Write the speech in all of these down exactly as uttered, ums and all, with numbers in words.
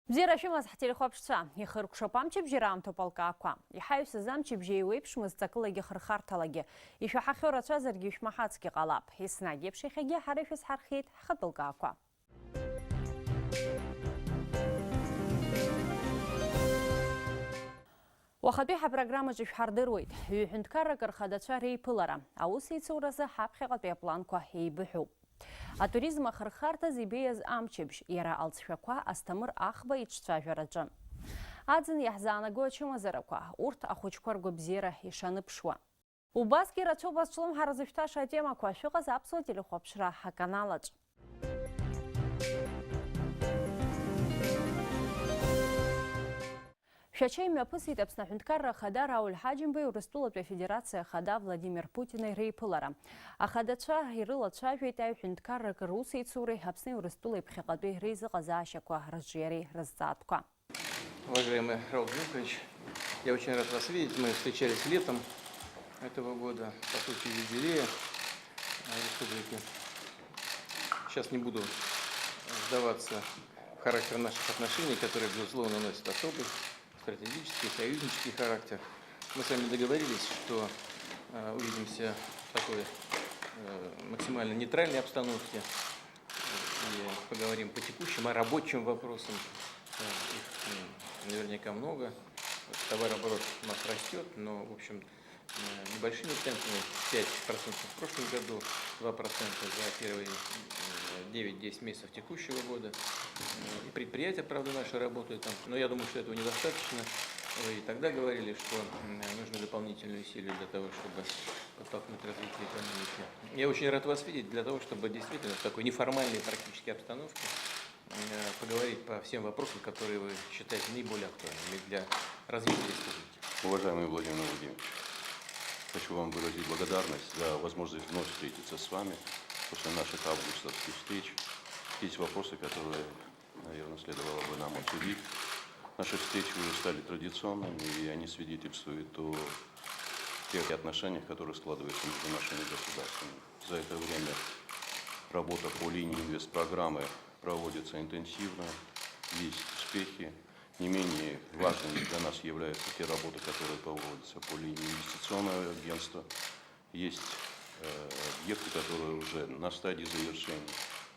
Бзиара шәымаз, ҳтелехәаԥшцәа, ихыркәшап амчыбжьара аамҭоуп алкаақәа. Иҳаҩсыз амчыбжьа еиуеиԥшмызт ҵакылагьы хырхарҭалагьы. Ишәаҳахьоу рацәазаргьы ишәмаҳацгьы ҟалап. Еснагь еиԥш иахьагьы ҳара ишәызҳархиеит ҳхатәы лкаақәа. Уахатәи ҳапрограммаҿы шәҳардыруеит. Ҩы-ҳәынҭқаррак рхадацәа реиԥылара. Аусеицуразы ҳаԥхьаҟатәи апланқәа еибыҳәоуп. Атуризм ахырхарҭа зибеиаз амчыбжь, иара алҵшәақәа Асҭамыр Ахба иҿцәажәараҿы. Аӡын иаҳзаанаго ачымазарақәа, урҭ ахәыҷқәа ргәабзиара ишаныԥшуа. Убасгьы рацәоуп азҿлымҳара зышәҭаша атемақәа, шәыҟаз аԥсуа телехәаԥшра ҳаканалаҿ. Шәача имҩаԥысит Аԥсны Аҳәынҭқарра Ахада Рауль Ҳаџьымбеи Урыстәылатәи Афедерациа Ахада Владимир Путини реиԥылара. Ахадацәа ирылацәажәеит аҩ-ҳәынҭқаррак русеицуреи Аԥсни Урыстәылеи ԥхьаҟатәи реизыҟазаашьақәа рыҿиареи рызҵаатәқәа. Уважаемый Рауль Георгиевич, я очень рад вас видеть. Мы встречались летом этого года по случаю юбилея, э, республики. Сейчас не буду вдаваться в характер наших отношений, которые, безусловно, носят особый стратегический, союзнический характер. Мы с вами договорились, что, э, увидимся в такой, э, максимально нейтральной обстановке и поговорим по текущим, о рабочим вопросам. Э, их, м, наверняка много. Товарооборот у нас растёт, но, в общем, э, небольшими темпами. Пять процентов в прошлом году, два процента за первые, м, девять-десять месяцев текущего года. Э, и предприятия, правда, наши работают там. Но я думаю, что этого недостаточно. Вы и тогда говорили, что, м, нужны дополнительные усилия для того, чтобы подтолкнуть развитие экономики. Я очень рад вас видеть для того, чтобы действительно в такой неформальной практической обстановке, э, поговорить по всем вопросам, которые вы считаете наиболее актуальными для развития республики. Уважаемый Владимир Владимирович, хочу вам выразить благодарность за возможность вновь встретиться с вами после наших августовских встреч. Есть вопросы, которые, наверное, следовало бы нам обсудить. Наши встречи уже стали традиционными, и они свидетельствуют о тех отношениях, которые складываются между нашими государствами. За это время работа по линии инвестпрограммы проводится интенсивно, есть успехи. Не менее важными для нас являются те работы, которые проводятся по линии инвестиционного агентства. Есть, э, объекты, которые уже на стадии завершения,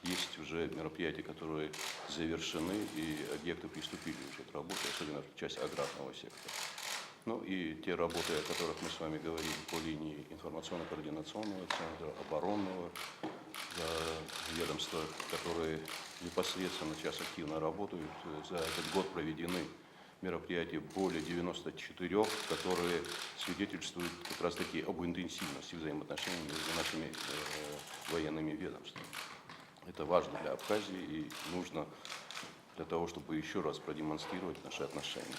есть уже мероприятия, которые завершены, и объекты приступили уже к работе, особенно в часть аграрного сектора. Ну и те работы, о которых мы с вами говорили по линии информационно-координационного центра, оборонного, э, ведомства, которые непосредственно сейчас активно работают. За этот год проведены мероприятий более девяносто четыре, которые свидетельствуют как раз-таки об интенсивности взаимоотношений между нашими, э, военными ведомствами. Это важно для Абхазии и нужно для того, чтобы ещё раз продемонстрировать наши отношения.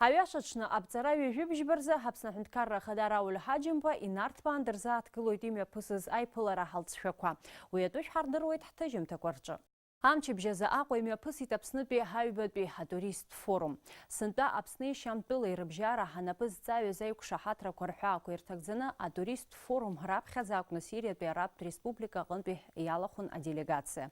Аҩаша аҽны аԥҵара ҩажәи бжьба рзы Аԥсны Аҳәынҭқарра Ахада Рауль Ҳаџьымба инарҭбаан дырзааҭгылоит имҩаԥысыз аиԥылара ҳалҵшәақәа. Уи атәы шәҳардыруеит ҳҭыжьымҭақәа рҿы. Амчыбжь азы Аҟәа имҩаԥысит Аԥснытәи аҩбатәи атуристтә форум. Сынтәа Аԥсни Шьамтәылеи рыбжьара анапы зҵаҩыз аиқәшаҳаҭрақәа рҳәаақәа ирҭагӡаны атуристтә форум раԥхьаӡа акәны Сириатәи Арабтә Республика аҟынтәи иалахәын аделегациа.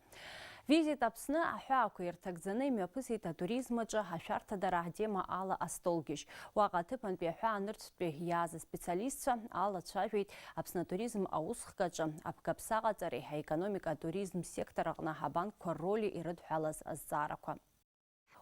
Визит Аԥсны аҳәаақәа ирҭагӡаны имҩаԥысит атуризм аҿы ашәарҭадара атема ала астолгьежь. Уаҟа аҭыԥантәи аҳәаа нырцәтәи иааз аспециалистцәа алацәажәеит Аԥсны атуризм аусхкаҿы абгаԥса ҟаҵареи аекономика атуризм сектор аҟны абанкқәа рроли ирыдҳәалаз азҵаарақәа.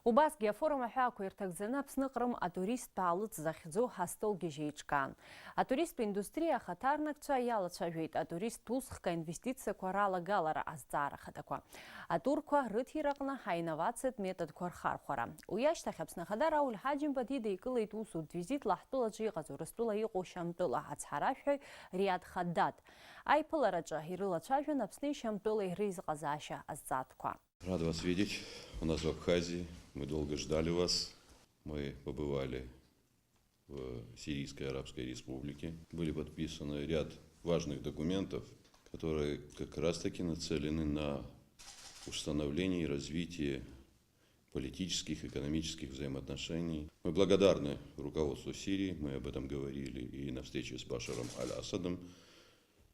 Убасгьы афорум аҳәаақәа ирҭагӡаны Аԥсны-Ҟрым атуристтә аалыҵ захьӡу астолгьежь еиҿкаан. Атуристтә индустриа ахаҭарнакцәа иалацәажәеит атуристтә усхк аинвестициақәа ралагалара азҵаара ахадақәа, атурқәа рыҭира аҟны аинновациатә методқәа рхархәара. Уи ашьҭахь Аԥсны Ахада Рауль Ҳаџьымба дидикылеит усутә визитла ҳтәылаҿы иҟаз Урыстәыла иҟоу Шьамтәыла ацҳаражәҳәаҩ Риад Хаддад. Аиԥылараҿы ирылацәажәон Аԥсни Шьамтәылеи реизыҟазаашьа азҵаатәқәа. Рад вас видеть у нас в Абхазии. Мы долго ждали вас. Мы побывали в Сирийской Арабской Республике. Были подписаны ряд важных документов, которые как раз-таки нацелены на установление и развитие политических и экономических взаимоотношений. Мы благодарны руководству Сирии, мы об этом говорили и на встрече с Башаром Аль-Асадом.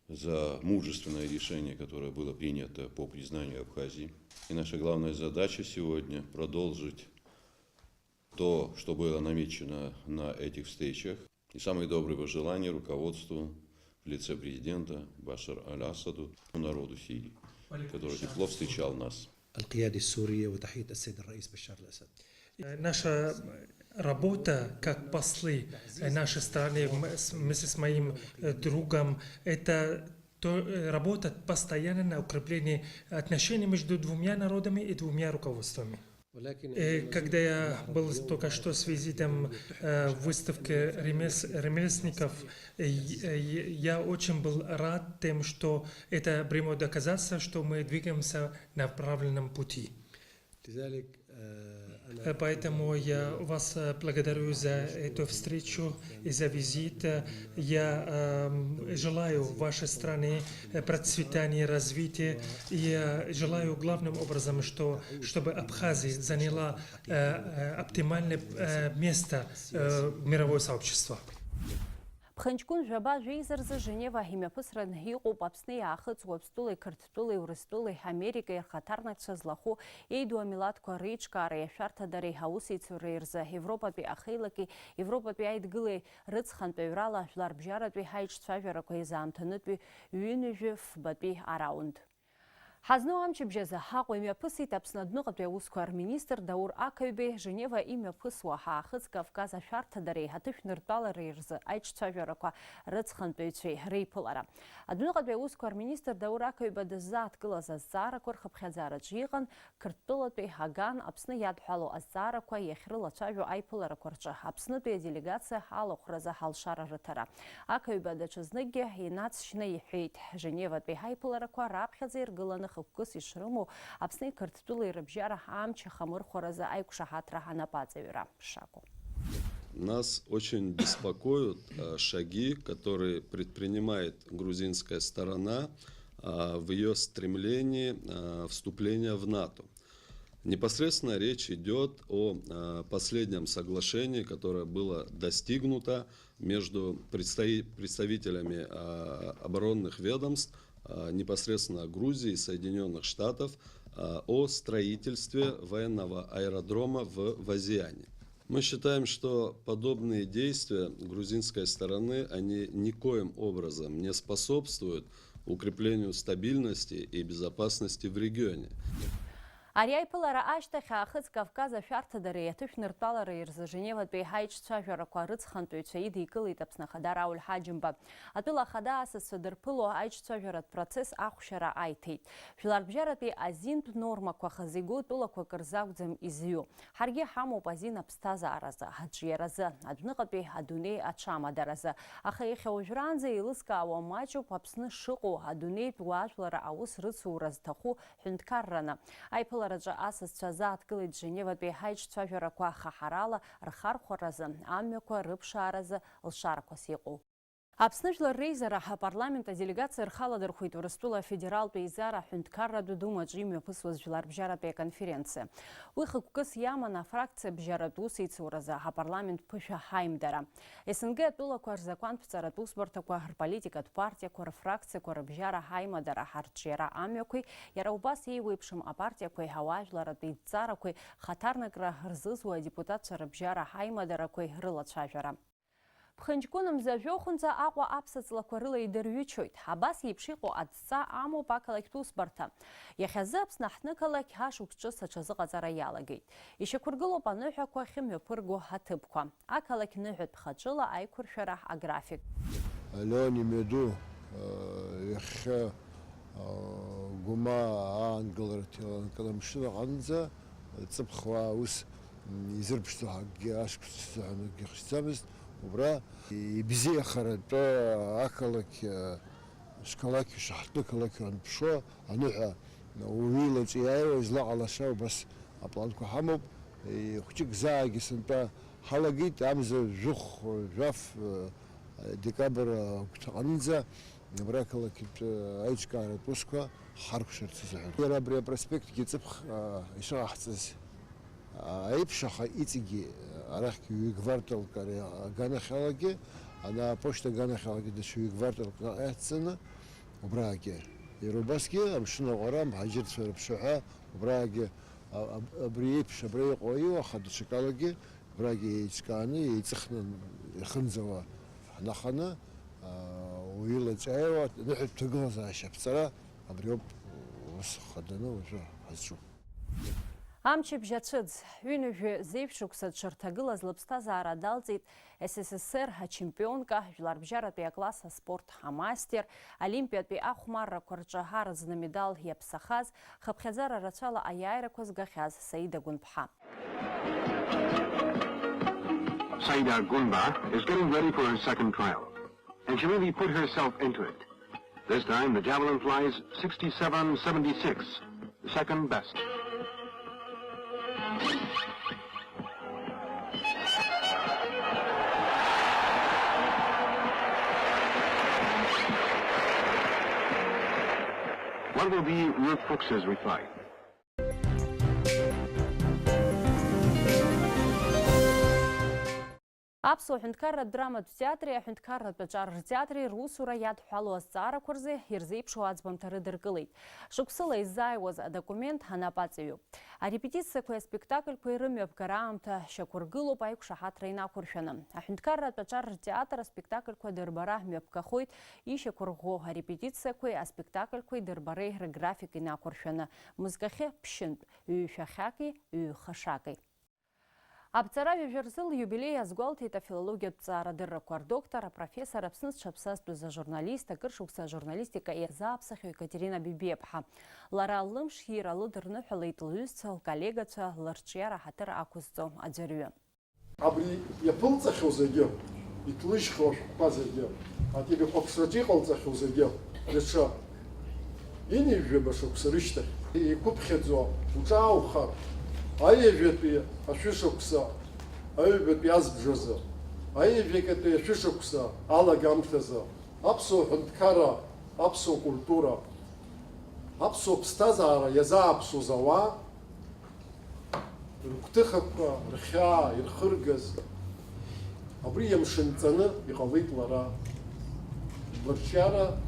за мужественное решение, которое было принято по признанию Абхазии. И наша главная задача сегодня продолжить то, что было намечено на этих встречах. И самые добрые пожелания руководству в лице президента Башар Аль-Асаду, народу Сирии, который тепло встречал нас. القيادة السورية وتحية السيد الرئيس بشار الأسد. Наша работа как послы нашей страны вместе с моим другом, это работа постоянно на укрепление отношений между двумя народами и двумя руководствами. Когда я был только что с визитом в выставке ремесленников, я очень был рад тем, что это прямое доказательство, что мы двигаемся на правильном пути. Поэтому я вас благодарю за эту встречу и за визит. Я желаю вашей стране процветания, развития и желаю главным образом, что, чтобы Абхазия заняла оптимальное место в мировое сообщество. Ԥхынҷкәын жәаба жәеиза рзы Женева имҩаԥысран иҟоуп Аԥсны иаахыҵуа Аԥстәылеи Қырҭтәылеи Урыстәылеи Америкеи рхаҭарнакцәа злахәу еиду амилаҭқәа реиҿкаареи ашәарҭадареи аусеицуреи рзы Европатәи ахеилаки Европатәи аидгылеи рыцхантәаҩрала жәларбжьаратәи аиҿцәажәарақәа изаамҭанытәи ҩынҩажәи фбатәи араунд. Ҳазну амчыбжь азы Аҟәа имҩаԥысит Аԥсны адәныҟатәи аусқәа рминистр Даур Ақаҩбеи Женева имҩаԥысуа ҳаахыҵ Кавказ ашәарҭадареи аҭышәныртәалареи рзы аиҿцәажәарақәа рыцхантәаҩцәеи реиԥылара. Адәныҟатәи аусқәа рминистр Даур Ақаҩба дыззааҭгылаз азҵаарақәа рхыԥхьаӡараҿы иҟан Қырҭтәылатәи аган Аԥсны иадҳәалоу азҵаарақәа иахьрылацәажәо аиԥыларақәа рҿы Аԥснытәи аделегациа алахәразы алшара рыҭара. Ақаҩба даҽазныкгьы инаҵшьны иҳәеит, Женеватәи ҳаиԥыларақәа раԥхьаӡа иргыланы хықәкыс ишрымоу Аԥсни Қырҭтәылеи рыбжьара амч ахамырхәаразы аиқәшаҳаҭра анапаҵаҩра шакәу. Нас очень беспокоят шаги, которые предпринимает грузинская сторона в ее стремлении вступления в НАТО. Непосредственно речь идет о последнем соглашении, которое было достигнуто между представителями оборонных ведомств непосредственно Грузии и Соединенных Штатов о строительстве военного аэродрома в Вазиане. Мы считаем, что подобные действия грузинской стороны, они никоим образом не способствуют укреплению стабильности и безопасности в регионе. Ари аиԥылара ашьҭахь Аахыҵ Кавказ ашәарҭадареи аҭышәныртәалареи рзы Женеватәи аиҿцәажәарақәа рыцхантәаҩцәа идикылеит Аԥсны Ахада Рауль Ҳаџьымба. Атәыла Ахада асасцәа дырԥыло аиҿцәажәаратә процесс ахәшьара аиҭеит. Жәларбжьаратәи азинтә нормақәа хазы игоу тәылақәак рзы акәӡам изҩу. Ҳаргьы ҳамоуп азин аԥсҭазааразы, аҿиаразы, адәныҟатәи адунеи аҽамадаразы. Аха иахьа уажәраанӡа еилызкаауа маҷуп Аԥсны шыҟоу адунеитә уаажәларра аус рыцура зҭаху ҳәынҭқарраны. Аиԥылараҿы асасцәа азааҭгылеит Женеватәи ҳаиҿцәажәарақәа хаҳарала рхархәаразы, амҩақәа рыԥшааразы лшарақәас иҟоу. Аԥсны Жәлар Реизара апарламент аделегациа рхы аладырхәит Урыстәыла Афедералтә Еизара аҳәынҭқарратә Думаҿы имҩаԥысуаз жәларбжьаратәи аконференциа. Уи хықәкыс иаман афракциа бжьаратә усеицуразы апарламент ԥышәа ҳаимдара. С Н Г атәылақәа рзакәантә ҵаратә усбарҭақәа, рполитикатә партиақәа, рфракциақәа рыбжьара ҳаимадара ҳарҿиара амҩақәеи, иара убас еиуеиԥшым апартиақәеи ауаажәларратә еидҵарақәеи хаҭарнакра рзызуа адепутатцәа рыбжьара ҳаимадарақәеи рылацәажәара. Ԥхынҷкәын мза жәохәынӡа Аҟәа аԥсаҵлақәа рыла идырҩычоит. Абас еиԥш иҟоу адҵа амоуп ақалақьтә усбарҭа. Иахьазы Аԥсны аҳҭнықалақь ашықәс ҿыц аҽазыҟаҵара иалагеит. Ишьақәыргылоуп аныҳәақәа ахьымҩаԥырго аҭыԥқәа. Ақалақь ныҳәатә хаҿыла аиқәыршәара аграфик. Леон имҩаду, ҩахьхьа, Гәымаа аангыларҭа еиланакыла амшын аҟынӡа ҵыԥх уаа ус изырԥшӡо акгьы, ашықәс ҳәа акгьы ҟашьцамызт. Убра ибзиахаратәы ақалақь, шқалақь, шаҳҭнықалақь анԥшуа, аныҳәа уҩылаҵә иааиуа излаҟалаша убас апланқәа ҳамоуп. Хәҷык заагьы сынтәа ҳалагеит, амза жәохә, жәаф, декабр агәҭаҟынӡа абра ақалақьтә аиҿкааратә усқәа ҳаркәшарц азыҳәан. Иара абри апроспектгьы ҵыԥх ишыҟаҳҵаз аиԥш, аха иҵегьы арахьгьы ҩ-гварталк ари аганахьалагьы, ана аԥошьҭа аганахьалагьы даҽа ҩ-гварталк наҟ иацҵаны, Убраагьы, иара убасгьы амшын аҟәара, амҳаџьырцәа рыԥшаҳәа, убраагьы, а-, аб-, абри еиԥш, абра иҟоу аиуа, аха даҽакалагьы, убраагьы еиҿкааны, еиҵыхны ихынӡауа ҳнаханы, а, уаҩы илаҿаиауа аныҳәатә ҭагылазаашьа аԥҵара, абриоуп ус хаданы уажәы ҳазҿу. Амчыбжь ацәыӡ, ҩынҩажәи зеижә шықәса дшырҭагылаз лыԥсҭазаара далҵит С С С Р ачемпионка, жәларбжьаратәи акласс аспорт амастер, олимпиатәи ахәмаррақәа рҿы арыӡны медал иаԥсахаз, хыԥхьаӡара рацәала аиааирақәа згахьаз Саида Гәынԥҳа. Saida Gunba is getting ready for her second trial, and she really put herself into it. This time, the javelin flies sixty-seven seventy-six, the second best. What will be Ruth Fuchs's reply? Аԥсуа ҳәынҭқарратә драматә театри аҳәынҭқарратә аҿар ртеатри русура иадҳәалоу азҵаарақәа рзы ирзеиԥшу аӡбамҭа рыдыркылеит. Шықәсыла иззааиуаз адокумент анапаҵаҩуп. Арепетициақәеи аспектакльқәеи рымҩаԥгара аамҭа шьақәыргылоуп аиқәшаҳаҭра инақәыршәаны. Аҳәынҭқарратә аҿар ртеатр аспектакльқәа дырбара мҩаԥгахоит ишьақәырӷәӷәо арепетициақәеи аспектакльқәеи дырбареи рграфик инақәыршәаны, мызкахьы ԥшьынтә, ҩ-шәахьаки ҩ-хашаки. Аԥҵара ҩажәа рзы лиубилеи азгәалҭеит афилологиатә ҭҵаарадыррақәа рдоктор, апрофессор, Аԥсны зҽаԥсазтәыз ажурналист, акыр шықәса ажурналистика иазааԥсахьоу Екатерина Бебиаԥҳа. Лара лымш ира лыдырныҳәалеит лҩызцәа, лколлегацәа, лырҿиара ҳаҭыр ақәызҵо аӡәырҩы. Абри иаԥылҵахьоу зегьы, иҭлыжьхьоу ашәҟәқәа зегьы, ателехәаԥшраҿы иҟалҵахьоу зегьы, даҽа ҩынҩажәаба шықәса рышьҭахь, иқәыԥхьаӡо уҿааухар, аҩажәатәи ашәышықәса, аҩбатәи азбжазы, аҩажәатәи ашәышықәса алагамҭазы, аԥсуа ҳәынҭқарра, аԥсуа культура, аԥсуа ԥсҭазаара иазааԥсоз ауаа, рыгәҭыхақәа, рхьаа ирхыргаз, абри иамшынҵаны иҟалеит лара лырҿиара.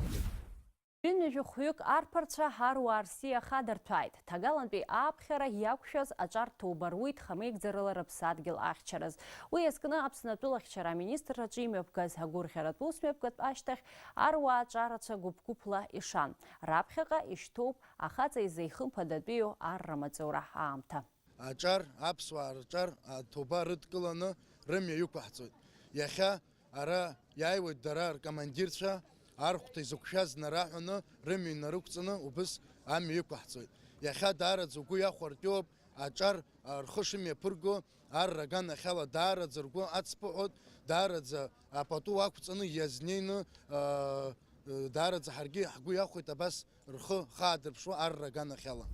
Ҩынҩажәи хәҩык арԥарцәа аруаа рсиа хадырҭәааит. Ҭагалантәи ааԥхьара иақәшәаз аҿар ҭоуба руит хамеигӡарала рыԥсадгьыл ахьчараз. Уи иазкны Аԥснатәыла ахьчара аминистрраҿы имҩаԥгаз агәырӷьаратә усмҩаԥгатә ашьҭахь аруаа аҿарацәа гәыԥ-гәыԥла ишан. Раԥхьаҟа ишьҭоуп ахаҵа изы ихымԥадатәиу арра маҵура аамҭа. Аҿар, аԥсуаа рҿар, аҭоуба рыдкыланы рымҩа иқәаҳҵоит. Иахьа ара иааиуеит дара ркомандирцәа, архәҭа изықәшәаз нараҳәаны, рымҩа инарықәҵаны убыс амҩа иқәаҳҵоит. Иахьа даараӡа угәы иахәартәиуп аҿар, а, рхы шымҩаԥырго, арра аганахьала даараӡа ргәы ацԥыҳәоит, даараӡа апату ақәҵаны иазнеины, а, даараӡа ҳаргьы ҳгәы иахәеит абас рхы хаадырԥшуа арра аганахьала.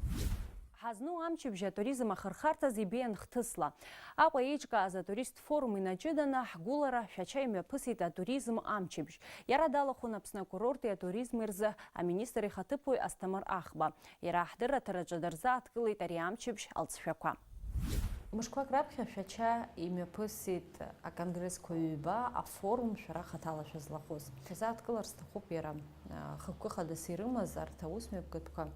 Ҳазну амчыбжь атуризм ахырхарҭаз ибеиан хҭысла. Аҟәа еиҿкааз атуристтә форум инаҷыданы ҳгәылара Шәача имҩаԥысит атуризм амчыбжь. Иара далахәын Аԥсны акурорти атуризми рзы аминистр ихаҭыԥуаҩ Асҭамыр Ахба. Иара аҳдырраҭараҿы дырзааҭгылеит ари амчыбжь алҵшәақәа. Мышқәак раԥхьа Шәача имҩаԥысит аконгрессқәа ҩба, афорум шәара хаҭала шәызлахәыз. Шәазааҭгылар сҭахуп иара. Хықәкы хадас ирымаз арҭ аусмҩаԥгатәқәа,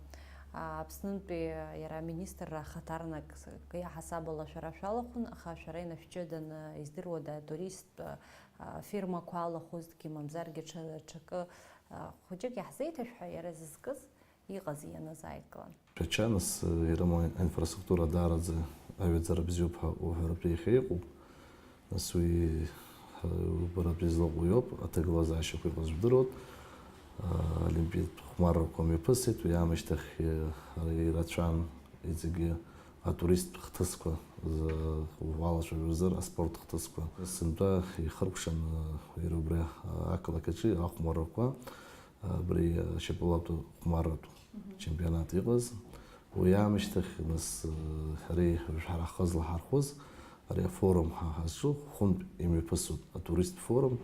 Аԥснынтәи иара аминистрра ахаҭарнак иаҳасаб ала шәара шәалахәын, аха шәара инашәҷыданы, издыруада, атуристтә фирмақәа алахәызҭгьы, мамзаргьы ҽа-, ҽакы хәыҷык иаҳзеиҭашәҳәа, иара зызкыз иҟаз ианазааидкылан. Шәача нас ирымоу аинфраструктура даараӡа аҩаӡара бзиоуп ҳәа уҳәаратәы иахьа иҟоуп. Нас уи, ҳа, убаратәы излаҟәу иоуп, аҭагылазаашьақәа иҟаз жәдыруеит. Олимпиатә хәмаррақәа мҩаԥысит, уи аамышьҭахь, ара ирацәан иҵегьы атуристтә хҭысқәа, уалацәажәозар, аспорт хҭысқәа. Сынтәа ихыркәшан, иара убри ақалақь аҿы ахәмаррақәа, абри ашьапылампылтә хәмарратә чемпионат иҟаз. Уи аамышьҭахь, нас, ари ҳара ҳхы злаҳархәыз, ари афорум ҳа ҳазҿу хәынтә имҩаԥысуеит атуристтә форум,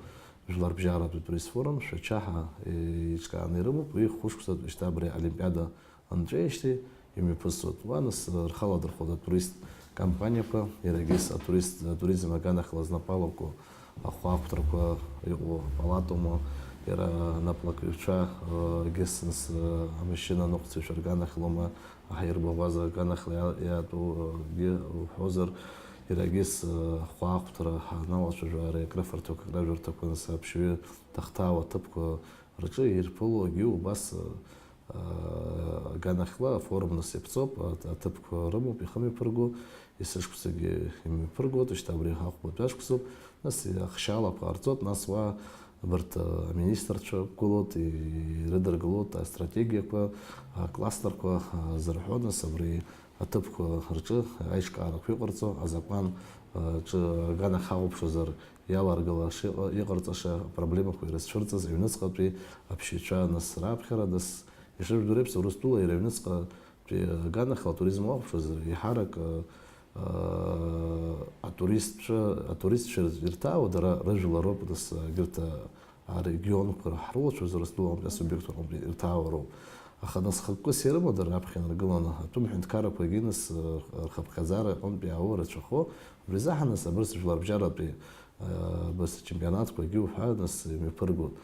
жәларбжьаратәи атуристтә форум, Шәача ҳәа еиҿкааны ирымоуп, уи хәышықәсатә шьҭа абри Олимпиада анҵәеижьҭеи имҩаԥысуеит. Уа, нас, рхы аладырхәуеит атурист компаниақәа, иаргьы атурист, атуризм аганахьала знапы алаку ахәаахәҭрақәа иҟоу апалатома, Иара анаплакҩцәа, э, гьыс нас, э, амашьына аныҟәцаҩцәа рганахьлоума, аҳаирбаӷәаза аганахьла иа-, иаатәоугьы уҳәозар, иарагьыс, э, ахәаахәҭра аналацәажәо, ари акрыфарҭақәа, акражәырҭақәа нас аԥшьҩы дахҭаау аҭыԥқәа рҿы ирԥылогьы убас, э, аганахьла афорум нас иаԥҵоуп, аҭ-, аҭыԥқәа рымоуп ихымҩаԥырго, есышықәсагьы имҩаԥыргоит, шьҭа абри ахәбатәи ашықәсоуп, нас ахшьалақәа ҟарҵоит, нас уа абарҭ, а, аминистрцәа гылоит, ирыдыргылоит астратегиақәа, акластерқәа, а, зырҳәо, нас абри аҭыԥқәа рҿы аиҿкаарақәа иҟарҵо, азакәан, а, ҿы аганахь ҳахәаԥшуазар, иаларгылаша, иҟа-, иҟарҵаша апроблемақәа ирызцәырҵыз аҩныҵҟатәи аԥшьаҩцәа, нас раԥхьара, нас ишыжәдыруа еиԥш, Урыстәыла иара аҩныҵҟатәи аганахьала атуризм уахәаԥшуазар, еиҳарак, а, а, атуристцәа, атуристцәа ирҭаауа дара рыжәлар роуп, нас, егьырҭ, а, арегионқәа ҳрылацәажәоз Урыстәылантәи асубиектқәа рҟынтәи ирҭаауа роуп. Аха нас хықәкыс ирымоу дара раԥхьа инаргыланы, атәым ҳәынҭқаррақәагьы нас, а, рхыԥхьаӡара аҟынтәи иаауа рацәахо, убри азыҳәан нас абырс жәларбжьаратәи, а, абырс ачемпионатқәагьы уҳәа нас имҩаԥыргоит.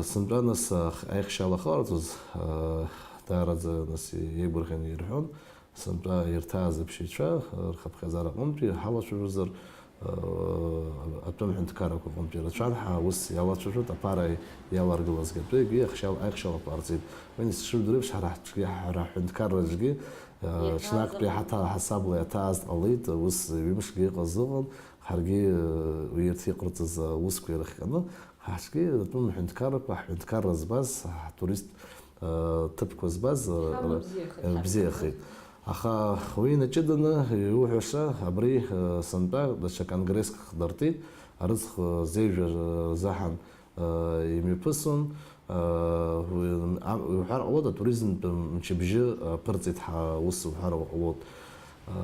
Сынтәа нас аихшьала ахы ҟарҵоз, даараӡа нас еигәырӷьаны ирҳәон, сынтәа ирҭааз аԥшьаҩцәа рхыԥхьаӡара аҟынтәи ҳалацәажәозар, атәым ҳәынҭқаррақәа рҟынтәи рацәан ҳәа ус иалацәажәоит, аԥара иаларгылазгьы атәы егьи аихшьал-, аихшьалақәа ҟарҵеит. Уи нас ишыжәдыруеиԥш, ҳара ҳҿгьы, ҳара ҳҳәынҭқарраҿгьы, ҽнактәи ҳаҭа-, ҳасабла иаҭааз ҟалеит, ус ҩымшгьы иҟаз ыҟан, ҳаргьы, уи ирҭ-, иҟарҵаз аусқәа ирыхҟьаны, Ҳаҿгьы атәым ҳәынҭқаррақәа, ҳҳәынҭқарра збаз, ҳтурист, э, ҭыԥқәа збаз, э, Ҳамбзиахеит, э, ҳаргьы. Бзиахеит. Аха уи инаҷыданы иуҳәаша, абри, э, сынтәа даҽа конгресск хнартит, арыӡх, э, зеижәа, э, рзаҳан, э, имҩаԥысон, э, уи, а, уҳәар ҟалоит, атуризмтә мчыбжьы, э, ԥырҵит ҳәа ус уҳәар ҟалоит.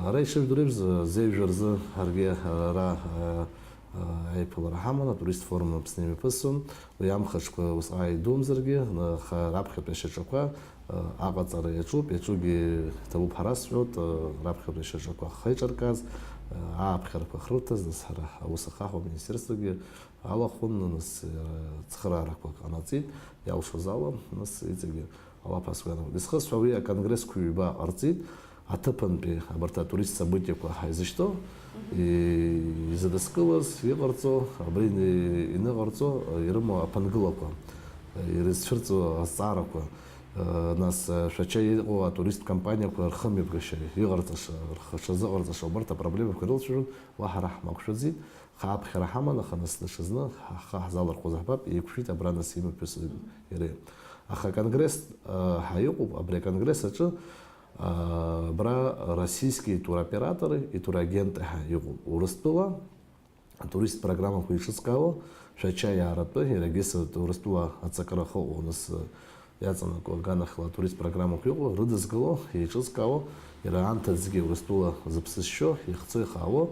Ара ишыжәдыруеиԥш, зеижә рзы ҳаргьы ара, а, а, аиԥылара ҳаман, атурист форум Аԥсны имҩаԥысон. Уи амхаҿқәа усҟак идумзаргьы, аха раԥхьатәи ашьаҿақәа, а, аҟаҵара иаҿуп, иаҿугьы иҭабуп ҳәа расҳәоит, а, раԥхьатәи ашьаҿақәа ахеиҿыркааз, а, ааԥхьарақәа ахьрыҭаз, нас ҳара аус ахаҳәо аминистерствогьы алахәын, нас, а, цхыраарақәак ҟанаҵеит, иалшоз ала, нас иҵегьы Алаф ас уи анагәҭа. Исхысҳәо, уи аконгрессқәа ҩба ҟарҵеит, аҭыԥантәи абарҭ атурист событиақәа ҳаизышьҭоу, и-, изыдыскылаз, иҟарҵо, абри ини-, иныҟарҵо, ирымоу аԥынгылақәа, ирызцәырҵуа азҵаарақәа, нас Шәача иҟоу атурист компаниақәа рхымҩаԥгашьа, иҟарҵаша, рхы-, рҽазыҟарҵаша, убарҭ апроблемақәа ирылацәажәон, уа ҳара ҳмақәшәаӡеит. Ҳааԥхьара ҳаман, аха нас даҽазны ҳхы ҳзалархәыз ҳбап, еиқәшәеит абра нас имҩаԥысыз иареи. Аха аконгресс, а, ҳәа иҟоуп, абри аконгресс аҿы, а, абра российский туроператоры, итуроагенты ҳәа иҟоуп Урыстәыла, атурист программақәа еиҿызкаауа, Шәача иааратәы, иаргьы са Урыстәыла аҵакыра ахы ыҟоу нас, а, иаҵанакуа аганахьала атурист программақәа иҟоу, рыдызгало, еиҿызкаауа, иара анҭыҵгьы Урыстәыла зыԥсы шьо, ихцо ихаауа,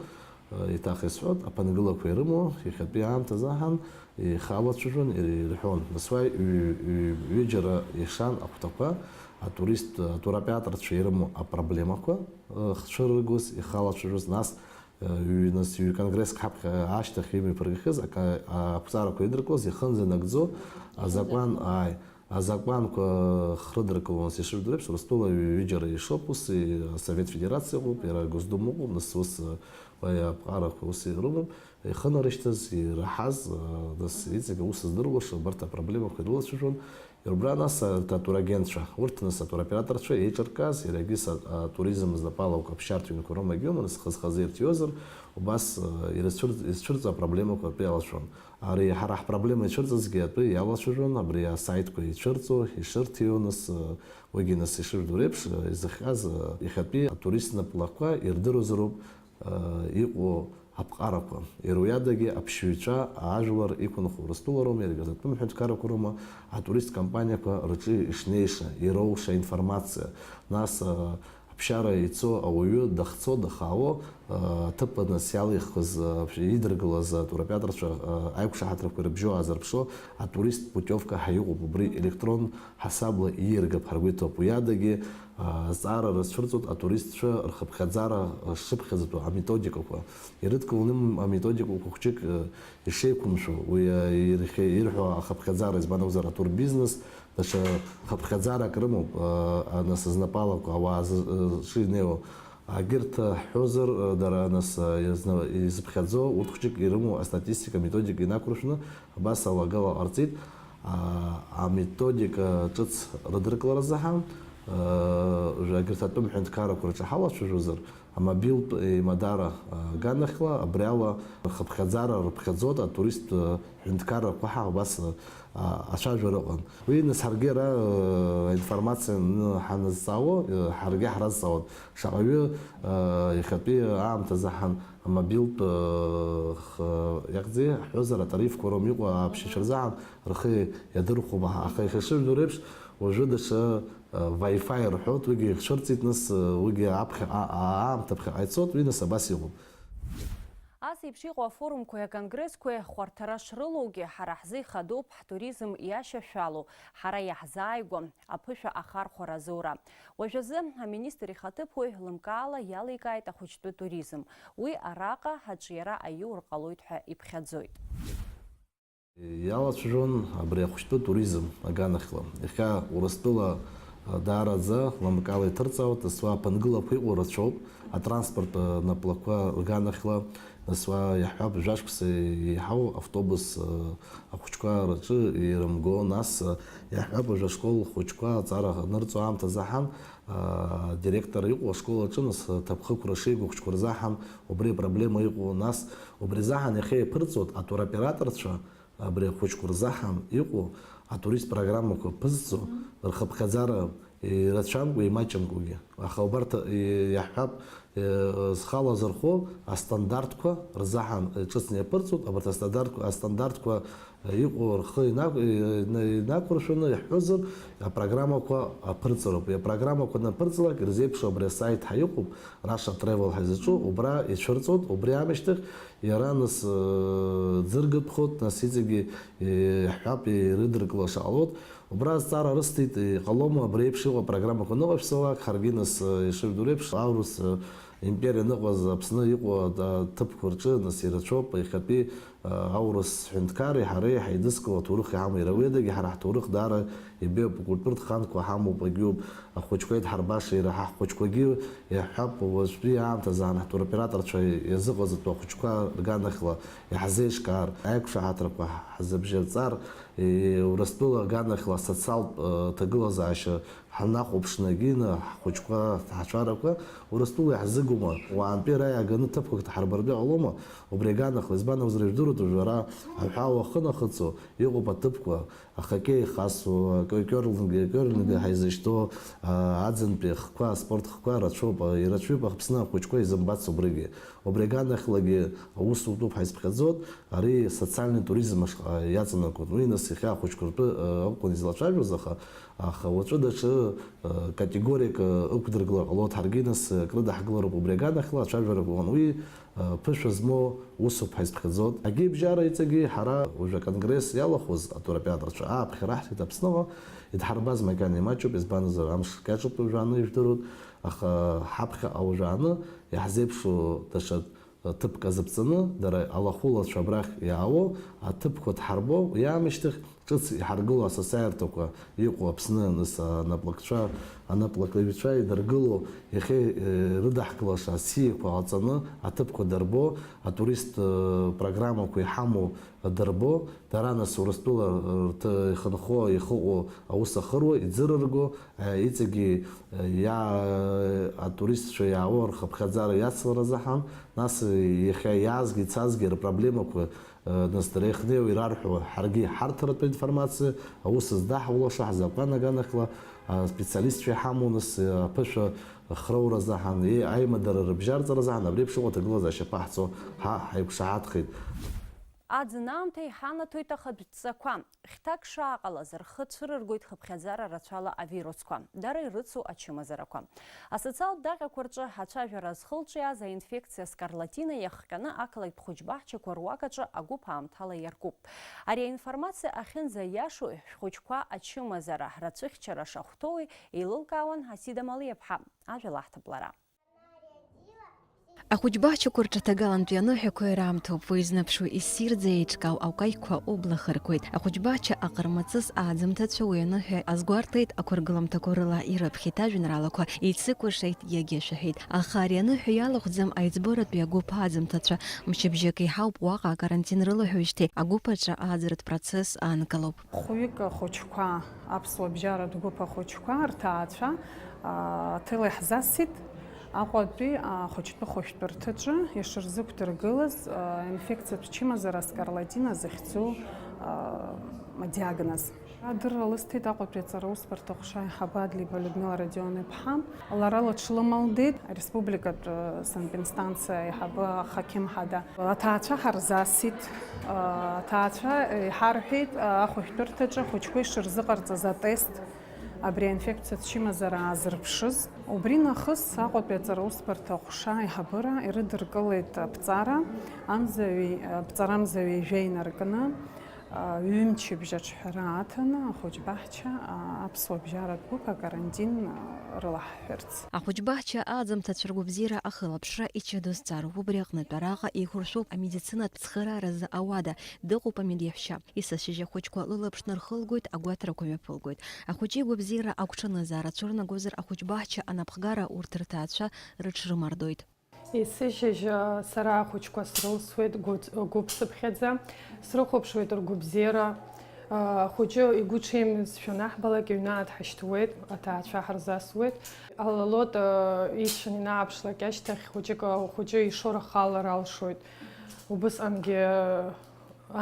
еиҭах исҳәоит, аԥынгылақәа ирымоу, иахьатәи аамҭазы аҳан, ихалацәажәон, ир-, ирҳәон. Нас уа ҩ-, ҩ-, ҩыџьара ишан ахәҭақәа, атурист, атуроператорцәа ирымоу апроблемақәа, э, хцәырыргоз, ихалацәажәоз, нас, э, ҩ-, нас ҩ-, конгресск ҳаԥхьа ашьҭахь имҩаԥыргахьаз, ака-, ақәҵарақәа идыркуаз, ихынӡа инагӡо азакәан, ааи, Азакәанқәа хрыдыркылон, нас ишыжәдыруа еиԥш, Урыстәыла ҩыџьара ишоуп, ус и-, Асовет Федерациа ыҟоуп, иара Госдума ыҟоуп, нас ус, уа аԥҟарақәа ус ирымоуп, ихынарышьҭыз, ираҳаз, нас иҵегь аус здыруаша, убарҭ апроблемақәа ирылацәажәон. Иара убра нас арҭ атурагентцәа, урҭ нас атуроператорцәа еиҿыркааз, иаргьы са-, атуризм знапала уқәаԥшьартә ҩынқәа роума егьоума, нас хаз-хазы ирҭиозар, убас, ирызцәырҵ-, изцәырҵуа апроблемақәа атәы иалацәажәон. Ари ҳара ҳпроблема ицәырҵызгьы атәы иалацәажәон, абри асаитқәа ицәырҵуа, ишырҭиуа, нас, уигьы нас ишыжәдыруа еиԥш, изыхҟьаз, иахьатәи атурист напылақәа ирдыруазароуп, иҟоу аԥҟарақәа. Иара уи адагьы аԥшьаҩцәа ажәлар иқәынхо Урыстәыла роума, иаргьы атәым ҳәынҭқаррақәа роума, атурист компаниақәа рҿы ишнеиша, ироуша аинформациа, нас, Ԥсшьара ицо ауаҩы дахьцо, дахаауо, аҭыԥ аныс иалихыз, идыргылаз атуроператорцәа аиқәшаҳаҭрақәа ирыбжьоу аазырԥшуа, атурист путиовка ҳәа иҟоуп, убри електрон ҳасабла ииаргап ҳаргәеиҭоуп. Уи адагьы азҵаара рызцәырҵуеит атуристцәа рхыԥхьаӡара шыԥхьаӡатәу аметодикақәа. Ирыдкыланы аметодикақәа хәыҷык ишеиқәымшәо, уи ирхе-, ирҳәо ахыԥхьаӡара, избан акәзар, атурбизнес даҽа хыԥхьаӡарак рымоуп, а, нас знапалақәа ауаа зы-, зҿы инеиуа. Агьырҭ ҳҳәозар, дара нас, а, изна-, изыԥхьаӡо, урҭ хәҷык ирымоу астатистика, аметодика инақәыршәны, абас алагала ҟарҵеит, а, аметодика ҿыц рыдыркыларазы ҳәа, а, жәа-, агьырҭ атәым ҳәынҭқаррақәа рҿы ҳалацәажәозар, амобилтә еимадара, а, аганахьла, абри ала рхыԥхьаӡара рыԥхьаӡоит атуристтә, а, ҳәынҭқаррақәа ҳәа убас, а, ацәажәара ыҟан. Уи нас ҳаргьы ара, а, аинформациа ны ҳаназҵаауа, а, ҳаргьы ҳразҵаауан. Шаҟаҩы, а, иахьатәи аамҭазы ҳан амобилтә, а, х-, иахьӡи ҳҳәозар, атарифқәа ром иҟоу ааԥшьацәа рзаҳан рхы иадырхәом, аха иахьашыжәдо реиԥш, уажәы даҽа Wi-Fi рҳәоит, уигьы ихцәырҵит, нас, уигьы аԥхьаҟа, а-, аамҭа ԥхьаҟа ицоит, уи нас абас иҟоуп. Ас еиԥш иҟоу афорумқәеи аконгрессқәеи хәарҭара шрылоугьы, ҳара ҳзы ихадоуп ҳтуризм иашьашәалоу, ҳара иаҳзааигәа аԥышәа ахархәара азоура. Уажәазы аминистр ихаҭыԥуаҩ лымкаала иаликааит ахәыҷтәы туризм. Уи араҟа аҿиара аиур ҟалоит ҳәа иԥхьаӡоит. Иалацәажәон абри ахәыҷтәы туризм аганахьла. Иахьа Урыстәыла, а, даараӡа лымкаала иҭырҵаауеит, нас уа аԥынгылақәа иҟоу рацәоуп, атранспорттә, а, наплакқәа рганахьла, нас уа иаҳҳәап, жәашықәса еиҳау автобус, а, ахәыҷқәа рҿы ирымго, нас, а, иаҳҳәап, уажә ашкол хәыҷқәа аҵара анырҵо аамҭазы ҳан, а, директор иҟоу ашкол аҿы, нас, а, ҭакԥхықәра шеигәыхәҷқәа рзаҳан убри апроблема иҟоу, нас убри азаҳан иахьа иаԥырҵуеит атуроператорцәа, абри ахәыҷқәа рзаҳан иҟоу атурист программақәа ԥызҵо, рхыԥхьаӡара ирацәамкәа, имаҷымкәагьы. Аха убарҭ, и-, иаҳҳәап, э, зхала зырхо астандартқәа рзаҳан, э, ҿыцны иаԥырҵоит, абарҭ астандартқәа, астандартқәа, э, иҟоу рхы инақ-, э, ина-, инақәыршәаны иаҳҳәозар, апрограммақәа аԥырҵароуп. Уи апрограммақәа анаԥырҵалак, ирзеиԥшу абри асайт ҳәа иҟоуп, Russia Travel ҳәа изаҿу, убра ицәырҵуеит, убри аамышьҭахь Иара нас, э, ӡыргатәхоит, нас иҵегьы, э, иаҳҳәап, ирыдыркылаша ҟалоит. Убра азҵаара рысҭеит, иҟалома абри еиԥш иҟоу апрограммақәа аныҟашәҵалак, ҳаргьы нас, э, ишыжәдыруеиԥш, аурыс, э, империа аныҟаз Аԥсны иҟоу аҭыԥқәа рҿы нас ирацәоуп, иахьатәи, э, аурыс ҳәынҭқарреи ҳареи ҳаидызкыло аҭоурых иҳамоу иара уи адагьы ҳара ҳҭоурых даара ибеиоуп, акультуратә ханқәа ҳамоуп, агьоуп, ахәыҷқәа идҳарбаша иара ҳа ҳхәыҷқәагьы Иаҳҳәап, уажәтәи аамҭазы ҳа ҳтуроператорцәа иазыҟаҵатәу ахәыҷқәа рганахьла иаҳзеиҿкаар, аиқәшаҳаҭрақәа ҳзыбжьырҵар, и-, Урыстәыла аганахьла асоциалтә, э, ҭагылазаашьа ҳнахәаԥшны егьины ҳхәыҷқәа, ҳаҵәарақәа Урыстәыла иаҳзыгума? Уаантәи ара иааганы ҭыԥқәак ҳарбартәы ҟалома? Убри аганахьла, избан акәзар, ижәдыруеит, уажәы ара аҳәаа уахынахыҵуа иҟоуп аҭыԥқәа, ахоккеи ихасуа, акы-, акерлинги, акерлинги ҳаизышьҭоу, а, аӡынтәи ахқәа, аспорт хқәа рацәоуп, а, ирацәаҩуп Аԥсны ахәыҷқәа изымбац убригьы. Убри аганахьлагьы аус утәуп ҳәа изԥхьаӡоит, ари социальный туризм ашҟа иаҵанакуан. Уи нас иахьа ахәыҷқәа ртәы, а, акәын излацәажәоз, аха, аха уаҵәы даҽа, а, категориак, а, ықәдыргылар ҟалоит, ҳаргьы нас, а, акрыдаҳгылароуп убри аганахьла ацәажәарақәа ыҟан. Уи Ԥышәа змоу усуп ҳәа изԥхьаӡоит. Агьи бжьара иҵегьы ҳара уажәы аконгресс иалахәыз атуроператорцәа ааԥхьара ҳҭеит Аԥсныҟа, идҳарбаз макьана имаҷуп, избанзар, амш кьаҿуп уажәы аны ижәдыруеит, аха ҳаԥхьаҟа уажәы аны иаҳзеиԥшу даҽа ҭыԥк азыԥҵаны, дара алахәылацәа абрахь иаауо, аҭыԥқәа дҳарбо, уи аамышьҭахь Ҿыц иҳаргыло асасааирҭақәа иҟоу Аԥсны, нас, анаплакцәа, анаплакыҩцәа идыргыло, иахьа, э, ирыдаҳкылаша асиақәа ҟаҵаны аҭыԥқәа дырбо, атурист, э, программақәа иҳамоу дырбо, дара, нас, Урыстәыла рҭ-, ихынҳәуа ихыҟоу аус ахыруа, иӡырырго, э, иҵегьы, э, иа-, э, атуристцәа иаауа рхыԥхьаӡара иацларазы ҳан, нас, э, иахьа иаазгьы ицазгьы рпроблемақәа Нас дара иахьнеиуа ирарҳәо, ҳаргьы ҳарҭаратәы аинформациа, аус здаҳулаша ҳзакәан аганахьла, аспециалистцәа иҳамоу, нас аԥышәа хроуразы ҳан, е, аимадара рыбжьарҵаразы ҳан, абри еиԥш иҟоу аҭагылазаашьа ԥаҳҵо ҳа ҳаиқәшаҳаҭхеит. Аӡын аамҭа иҳанаҭоит ахатә ҵақәа. Хьҭак шааҟалаз, рхы цәырыргоит хыԥхьаӡара рацәала авирусқәа, дара ирыцу ачымазарақәа. Асоциалтә даҟьақәа рҿы ацәажәара зхылҿиааз аинфекциа скарлатина иахҟьаны ақалақьтә хәыҷбаҳчақәа руак аҿы агәыԥ аамҭала иаркуп. Ари аинформациа ахьынӡаиашоу, шәхәыҷқәа ачымазара рацәыхьчара шахәҭоуи еилылкаауан Асида Малиаԥҳа. Ажәа лаҳҭап лара. Ахәыҷбаҳчақәа рҿы аҭагалантәи аныҳәақәа ираамҭоуп, уи зныԥшуа иссирӡа еиҿкаау акәакьқәа убла хыркуеит. Ахәыҷбаҳча аҟармаҵыс ааӡамҭацәа уи аныҳәа азгәарҭеит, ақәыргыламҭақәа рыла ирыԥхьеит ажәеинраалақәа, еицыкәашеит, иагьашәаҳәеит. Аха ари аныҳәа иалахәӡам аиҵбыратәи агәыԥ ааӡамҭацәа. Мчыбжьык еиҳауп уаҟа акарантин рылаҳәоижьҭеи агәыԥ аҿы ааӡаратә процесс аанкылоуп. Хәҩык ахәыҷқәа, аԥсуа бжьаратә гәыԥ ахәыҷқәа, рҭаацәа, аа, ҭыла иаҳзасит Аҟәатәи ахәыҷтәы хәышәтәырҭаҿы ишырзықәдыргылаз, аа, инфекциатә чымазара аскарлатина захьӡу, аа, адиагноз. Адырра лысҭеит Аҟәатәи аҵараусбарҭа аҟәша аиҳабы Адлеиба Людмила Родион-иԥҳа. Лара лыҽлымалдеит ареспубликатә санэпидстанциа аиҳабы ахақьым хада. Аҭаацәа ҳарзасит. Аҭаацәа иҳарҳәеит ахәышәтәырҭаҿы ахәыҷқәа ишырзыҟарҵаз атест, абри аинфекциа чымазара аазырԥшыз. Убри нахыс Аҟәатәи аҵараусбарҭа аҟәша аиҳабыра ирыдыркылеит аԥҵара амзаҩи, аԥҵарамзаҩи жәа инаркны, ҩымчыбжь аҿҳәара аҭаны ахәыҷбаҳча аԥсуа бжьаратә гәыԥ акарантин рылаҳҳәарц. Ахәыҷбаҳча ааӡамҭацәа ргәабзиара ахылаԥшра ичча дызҵаароуп, убри аҟнытә араҟа еиқәыршәоуп амедицинатә цхырааразы ауада, дыҟоуп амедиаҳәшьа. Исасшьыжь ахәыҷқәа лылаԥш нархылгоит, агәаҭарақәа мҩаԥылгоит. Ахәыҷы игәабзиара агәҽанызаара цәырнагозар, ахәыҷбаҳча анапхгара урҭ рҭаацәа рыҽрымардоит. Есышьыжь сара ахәыҷқәа срылсуеит гәыц-, гәыԥсыԥхьаӡа, срыхәаԥшуеит ргәабзиара. Ахәыҷы игәы ҽеимызшәа анаҳбалак, иҩны дҳашьҭуеит, аҭаацәа ҳарзасуеит. Ҟалалоит, ицәан ианааԥшлак ашьҭахь, хәыҷык ахәыҷы ишоура халар алшоит. Убысҟангьы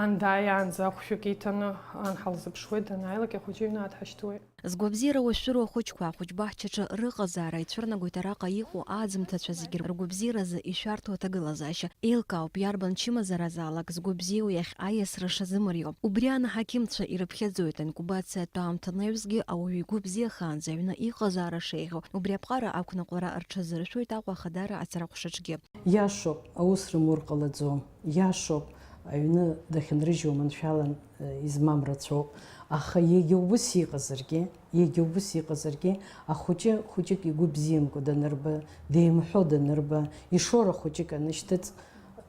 ан дааиаанӡа ахәшәык иҭаны ан ҳалзыԥшуеит, данааилак ахәыҷы иҩны дҳашьҭуеит. Згәабзиара уашәшәыроу ахәыҷқәа ахәыҷбаҳчаҿы рыҟазаара ицәырнагоит араҟа иҟоу ааӡамҭацәа зегьы ргәабзиаразы ишәарҭоу аҭагылазаашьа. Еилкаауп, иарбан чымазаразаалак згәабзиоу иахь аиасра шазымарио. Убри анаҳақьымцәа ирыԥхьаӡоит, аинкубациатә аамҭа анаҩсгьы ауаҩы игәы бзиахаанӡа аҩны иҟазаара шеиӷьу. Убри аԥҟара ақәныҟәара рҽазыршәоит Аҟәа Ахадара ацара ҟәшаҿгьы. Иашоуп, аус рымур ҟалаӡом, иашоуп, аҩны дахьынрыжьуа маншәалан, э, измам рацәоуп, аха егьа убыс иҟазаргьы, егьа убыс иҟазаргьы, ахәыҷы хәыҷык игәы бзиамкәа данырба, деимҳәо данырба, ишоура хәыҷык анышьҭыҵ,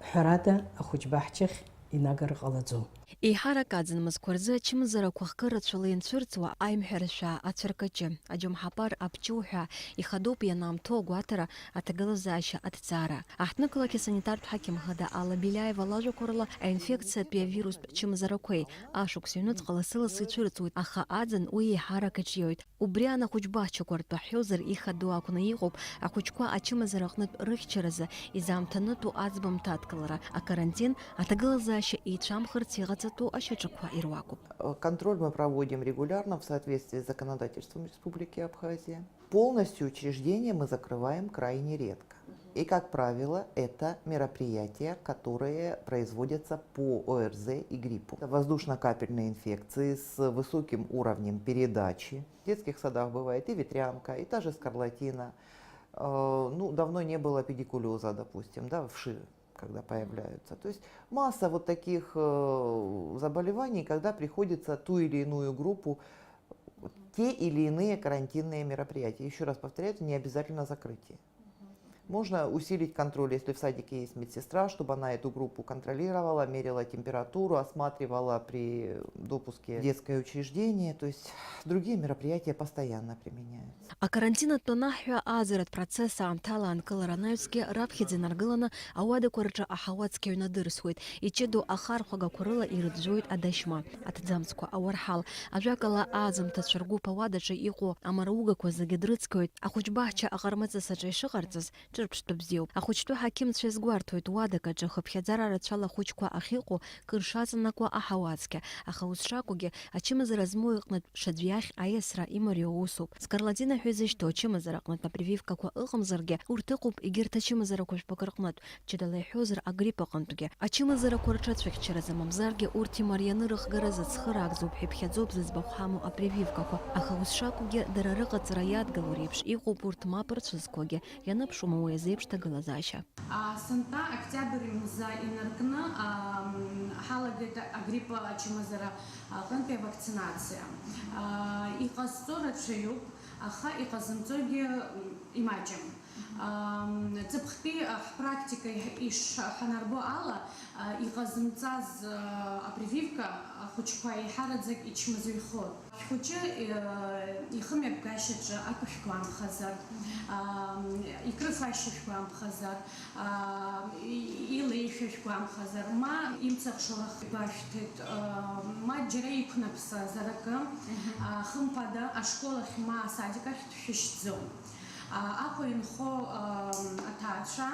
ҳәарада, ахәыҷбаҳчахь инагар ҟалаӡом. Еиҳарак аӡын мызқәа рзы ачымазарақәа хкы рацәала ианцәырҵуа, аимҳәарашәа, ацәаркаҷы, аџьамҳапар, аԥҷы уҳәа, ихадоуп ианаамҭоу агәаҭара, аҭагылазаашьа, аҭҵаара. Аҳҭнықалақь асанитартә ҳақьым хада Алла Беляева лажәақәа рыла, аинфекциатәи авирустә чымазарақәеи ашықәс ҩнуҵҟа лассы-лассы ицәырҵуеит, аха аӡын уи еиҳарак иҿиоит. Убри анахәыҷбаҳчақәа ртәы ҳҳәозар, ихадоу акәны иҟоуп ахәыҷқәа ачымазара аҟнытә рыхьчаразы изаамҭанытәу аӡбамҭа адкылара, акарантин, аҭагылазаашьа еицәамхырц иҟаҵатәу ашьаҿақәа ируакуп. Контроль мы проводим регулярно в соответствии с законодательством Республики Абхазия. Полностью учреждение мы закрываем крайне редко. И, как правило, это мероприятия, которые производятся по ОРЗ и гриппу. Это воздушно-капельные инфекции с высоким уровнем передачи. В детских садах бывает и ветрянка, и та же скарлатина. Э, ну, давно не было педикулеза, допустим, да, вши, когда появляются. То есть масса вот таких, э, заболеваний, когда приходится ту или иную группу, вот, те или иные карантинные мероприятия. Ещё раз повторяю, это не обязательно закрытие. Можно усилить контроль, если в садике есть медсестра, чтобы она эту группу контролировала, мерила температуру, осматривала при допуске в детское учреждение. То есть другие мероприятия постоянно применяются. Акарантин атәы анаҳҳәа, ааӡаратә процесс аамҭала анкылара анаҩсгьы раԥхьаӡа инаргыланы ауадақәа рҿы аҳауа цқьа ҩнадырсуеит, иҷыдоу ахархәагақәа рыла ирыӡәӡәоит адашьма, аҭӡамцқәа, ауарҳал. Ажәакала, ааӡамҭацәа ргәыԥ ауадаҿы иҟоу амараугақәа зегьы дрыцқьоит. Ахәыҷбаҳча аҟармаҵыс аҿы ишыҟарҵаз, Ԥштәы бзиоуп. Ахәыҷтәы ҳақьымцәа иазгәарҭоит, уадак аҿы хыԥхьаӡара рацәала ахәыҷқәа ахьыҟоу кыр шаҵанакуа аҳауа ацқьа. Аха ус шакәугьы, ачымазара змоу иҟнытә ҽаӡәиахь аиасра имариоу усуп. Скарлатина ҳәа изышьҭоу ачымазара аҟнытә апрививкақәа ыҟамзаргьы, урҭ ыҟоуп егьырҭ ачымазарақәа жәпак рҟнытә, ҷыдала иҳәозар, агрипп аҟынтәгьы. Ачымазарақәа рҿацәыхьчаразы, мамзаргьы урҭ имарианы рыхгаразы цхыраагӡоуп ҳәа иԥхьаӡоуп зыӡбахә ҳамоу апрививкақәа. Аха ус шакәугьы, дара рыҟаҵара иадгыло реиԥш иҟоуп урҭ мап рцәызкуагьы, ианыԥшуама уи азеиԥш ҭагылазаашьа. А, сынтәа октиабр мза инаркны, ам, ҳалагеит агрипп ачымазара аҟынтәи авакцинациа. А, иҟазҵо рацәаҩуп, аха иҟазымҵогьы, м, имаҷым. Ам, ҵыԥхтәи, а, ҳпрактика иҳ-, ишҳанарбо ала, а, иҟазымҵаз, а, апрививка ахәыҷқәа еиҳараӡак ичмазаҩхоит. Шәхәыҷы, э, ихымҩаԥгашьаҿы акәашә гәамԥхазар, ам, икрыфашьа шәгәамԥхазар, а, и-, илеишәа шәгәамԥхазар, ма имцахә шоурах игәашәҭеит, а, ма џьара иқәнаԥсазар акы, а, хымԥада, ашкол ахь ма асадик ахь дшәышьҭӡом. А, Аҟәа инхо, ам, аҭаацәа,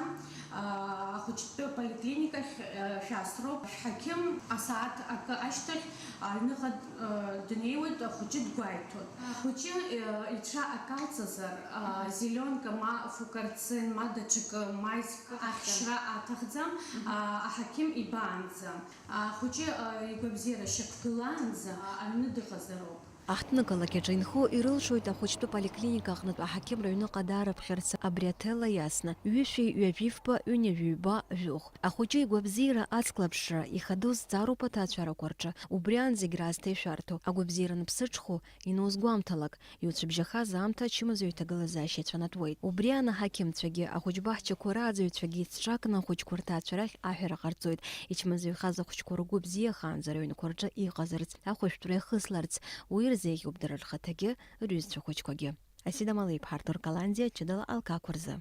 а, ахәыҷтәы поликлиникахь, а, шәасроуп. Шәҳақьым асааҭ акы ашьҭахь аҩныҟа, а, днеиуеит, ахәыҷы дгәаиҭоит. Ахәыҷы, а, ицәа акалҵазар, а, зеленка ма фукарцин, ма даҽакы, маиск ахьшьра аҭахӡам, а, аҳақьым ибаанӡа. Ахәыҷы, а, игәабзиара шьақәгылаанӡа, а, аҩны дыҟазароуп. Аҳҭнықалақь аҿы инхо ирылшоит ахәыҷтәы поликлиника аҟнытә аҳақьым рыҩныҟа даарыԥхьарц абри аҭел иасны, ҩышәи ҩажәи фба, ҩынҩажәи ҩба, жәохә. Ахәыҷы игәабзиара, ацклаԥшра, ихадоу зҵаароуп аҭаацәарақәа рҿы, убри аан зегь раасҭа ишәарҭоу, агәабзиара аныԥсыҽхо, иноузгәамҭалак, иуцәыбжьахаз аамҭа ачымазаҩ иҭагылазаашьа ицәанатәуеит. Убри аан аҳақьымцәагьы, ахәыҷбаҳчақәа рааӡаҩцәагьы еицҿакны ахәыҷқәа рҭаацәарахь аҳәара ҟарҵоит. Ичмазаҩхаз ахәыҷқәа ргәы бзиахаанӡа рыҩнқәа рҿы иҟазарц, ахәышәтәра иахысларц, уи рзы иагьоуп дара рхаҭагьы, рҩызцәа хәыҷқәагьы. Асида Малеиԥҳа, Артур Каланӡиа, ҷыдала алкаақәа рзы.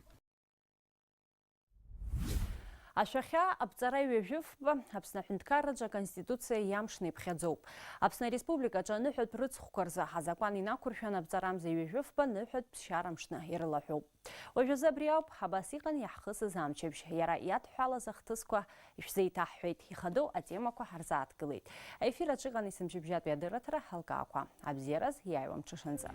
Ашәахьа аԥҵара ҩажәифба Аԥсны аҳәынҭқарраҿы Аконституциа иамшны иԥхьаӡоуп. Аԥсны Ареспубликаҿы аныҳәатә рыцхәқәа рзы азакәан инақәыршәан аԥҵарамза ҩажәифба ныҳәатә ԥсшьара мшны ирылаҳәоуп. Уажәазы абри ауп, абас иҟан иаҳхысыз амчыбжь. Иара иадҳәалаз ахҭысқәа ишәзеиҭаҳҳәеит, ихадоу атемақәа ҳарзааҭгылеит. Аефир аҿы иҟан есымчыбжьатәи адырраҭара Ҳалкаақәа. Абзиараз, иааиуа мҽышанӡа.